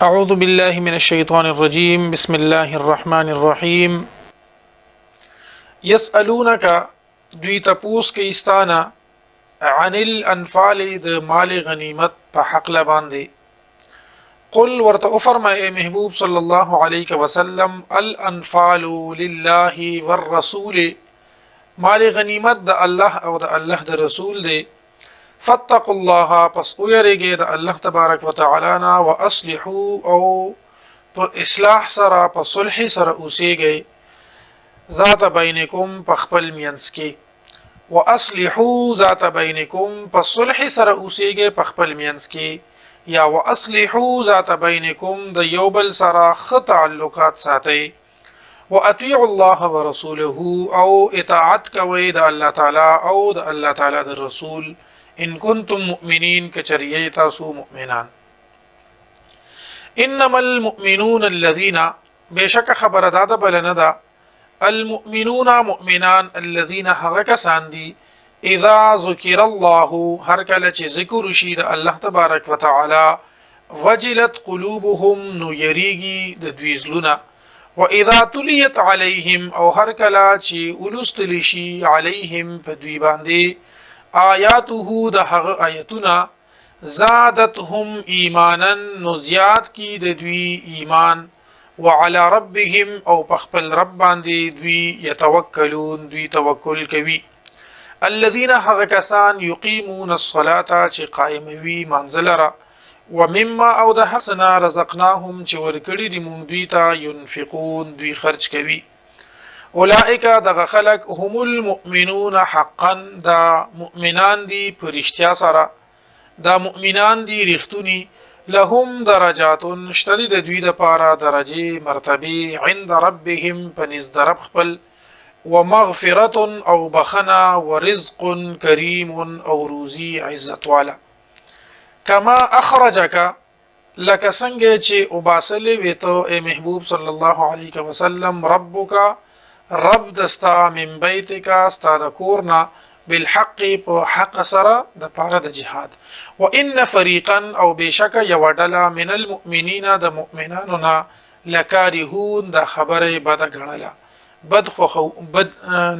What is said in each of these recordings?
أعوذ بالله من الشيطان الرجيم بسم الله الرحمن الرحيم يسألونك دوی تپوس کوي ستانه عن الانفال د مال غنیمت په حق باندې. قل ورته وفرمای اے محبوب صلی الله علیه وسلم، الانفال لله والرسول، مال غنیمت د الله او د الله د رسول دی. فاتقوا الله، پس ویریږئ د الله تبارک وتعالی نه، واصلحو، او په اصلاح سره په صلح سره اوسېږئ، ذات بینکم، په خپل مینځ کې. واصلحو ذات بینکم، په صلح سره اوسېږئ په خپل مینځ کې، یا واصلحو ذات بینکم، د یو بل سره ښه تعلقات ساتئ. واطیعوا الله ورسوله، او اطاعت کوئ د الله تعالی او د الله تعالی د رسول، ان کنتم مؤمنین، کچریه تاسو مؤمنان. انما المؤمنون الذين، بشک خبره دا ده بل نه ده، المؤمنون مؤمنان، الذين هغه کسان دي، اذا ذکر الله، هر کله چې ذکر شي د الله تبارک وتعالى، وجلت قلوبهم، نو یریږي د دوی زړونه، واذا تلیت علیهم، او هر کله چې ولوستل شي علیهم، په دوی باندې، آیاته، د هغه آیتونه، زادتهم ایمانا، نو زیات کی د دوی ایمان، وعلى ربهم، او په خپل رب باندې دوی، یتوکلون، دوی توکل کوي. الذين، هغه کسان، یقیمون الصلاه، چې قائموي منزلره، ومما، او د حسنا، رزقناهم، چې ورکړي دي مونږ دوی ته، ينفقون، دوی خرج کوي. اولئک، دغه خلق، هم المؤمنون حقا، دا مؤمنان دي په رښتیا سره، دا مؤمنان دي رښتونی. لهم درجات، شته دي د دوی دپاره درجې مرتبې، عند ربهم، په نزد رب خپل، ومغفرة، او بخنه، ورزق کریم، او روزي عزت والا. کما اخرجک، لکه څنګه چې وباسلې وې ته ای محبوب صلی الله علیه وسلم، ربک، رب دستا، من بیتک، ستا د کور نه، بالحق، په حق سره د پاره د جهاد، وان فريقا، او بشک یو ډله، من المؤمنین، د مؤمنانو نه، لکارهون، د خبره بد غنله، بد خوخو بد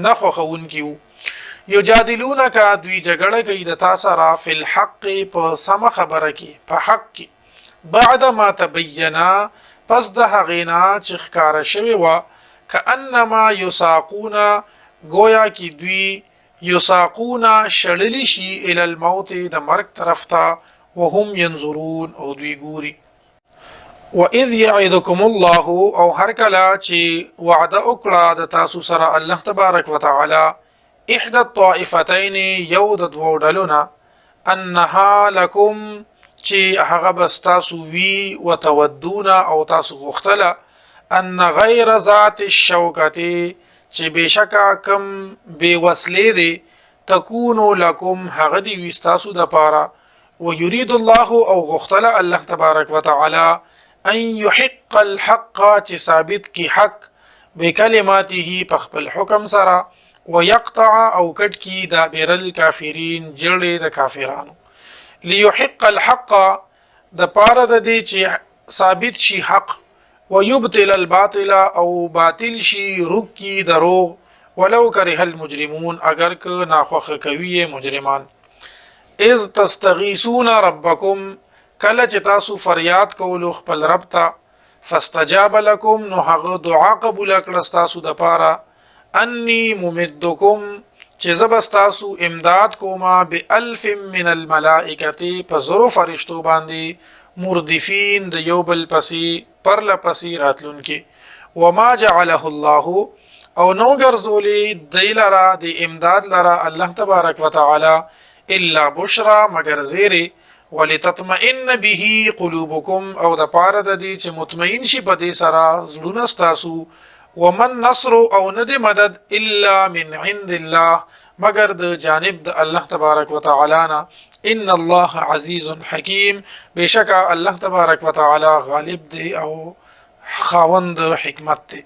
نه خوخونکي وو. یجادلونک، دوی جګړه کوي د تا سره، فی الحق، په سمه خبره کې، په حق کې، بعد ما تبینا، پس د هغې نه چې ښکاره شوې وه، کأنما یساقون، ګویا کې دوی، یساقون، شړلی شي، الی الموت، د مرګ طرف ته، وهم ينظرون، او دوی ګوري. واذ يعدكم الله، او هر کله چې وعده وکړه د تاسو سره الله تبارک وتعالى، احدى الطائفتين، یو د دوو ډلو نه، انها لکم، چې هغه به ستاسو وي، وتودون، او تاسو غوښتله، ان غیر ذات الشوکت، چې بېشکه کم بې وسلې دی، تکونو لکم، هغه دی وي ستاسو دپاره. ويريد الله، او غوښتله الله تبارک وتعالى، ان يحق الحق، چې ثابت کی حق، بکلماته، په خپل حکم سره، ويقطع، او کټ کی، دابر الكافرين، جړې د کافرانو. ليحق الحق، د پاره د دې چې ثابت شي حق، ويبطل الباطل، او باطل شي رکی دروغ، ولو کره المجرمون، اگر که ناخوښه کوي مجرمان. اذ تستغیثون ربکم، کله چې تاسو فریاد کولو خپل رب ته، فاستجاب لکم، نو هغه دعا قبول کړه ستاسو د پاره، انی ممدکم، چې زه به ستاسو امداد کومه، بالف من الملائکه، په زرو فرشتو باندې، مردفین، د یو بل پسې پرله پسې راتلونکي. وما جعله الله، او نو ګرځولې دی لره د امداد لره الله تبارک وتعالی، الا بشرا، مگر زیری، ولتطمئن به قلوبکم، او د پاره د دې چې مطمئن شي په دې سره زړونه ستاسو. ومن نصر، او نه د مدد، الا من عند الله، مگر د جانب د الله تبارک وتعالی نه. ان الله عزیز حکیم، بشکا الله تبارک وتعالی غالب دی او خاوند حکمت دی.